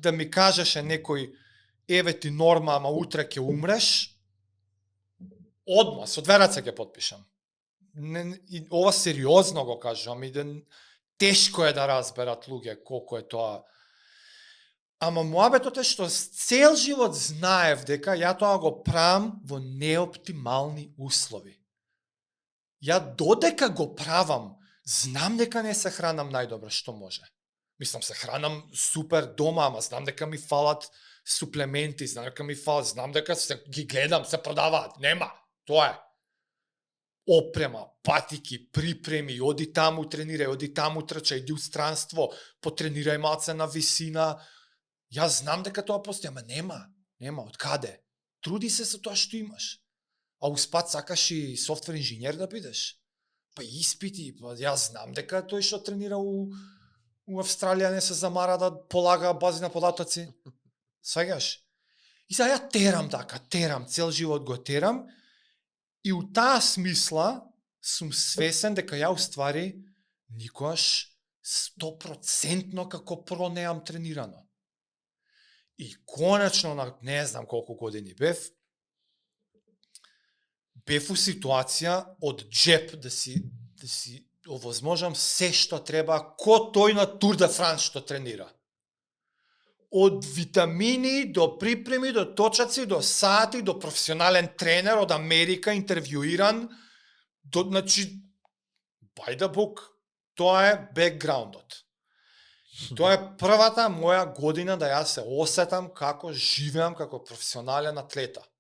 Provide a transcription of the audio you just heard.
да ми кажеше некој, еве ти норма, ама утре ќе умреш, одма, со две раце ќе потпишам. И ова сериозно го кажам, тешко е да разберат луѓе колку е тоа. Ама муабетот е што цел живот знаев дека ја тоа го правам во неоптимални услови. Ја додека го правам, знам дека не се хранам најдобро што може. Мислам, се хранам супер дома, ама знам дека ми фалат суплементи, знам дека ми фалат, знам дека ги гледам, се продаваат. Нема, тоа е. Опрема, патики, припреми, оди таму тренирај, оди таму трчај, иди у странство, потренирај малце на висина. Јас знам дека тоа постои, ама нема, од каде? Труди се со тоа што имаш. А успат сакаш и софтвер инженер да бидеш? Па испити, па јас знам дека тој што тренира у Австралија не се замара да полага бази на податоци. Сваѓаш? И сега ја терам, цел живот го терам, и у таа смисла сум свесен дека ја уствари никогаш 100% како про неам тренирано. И конечно, на не знам колку години бев у ситуација од джеп да си овозможам се што треба, ко тој на Тур де Франс што тренира. Од витамини, до припреми, до точаци, до сати, до професионален тренер од Америка, интервјуиран, значи, by the book, тоа е бекграундот. Тоа е првата моја година да јас се осетам како живеам како професионален атлета.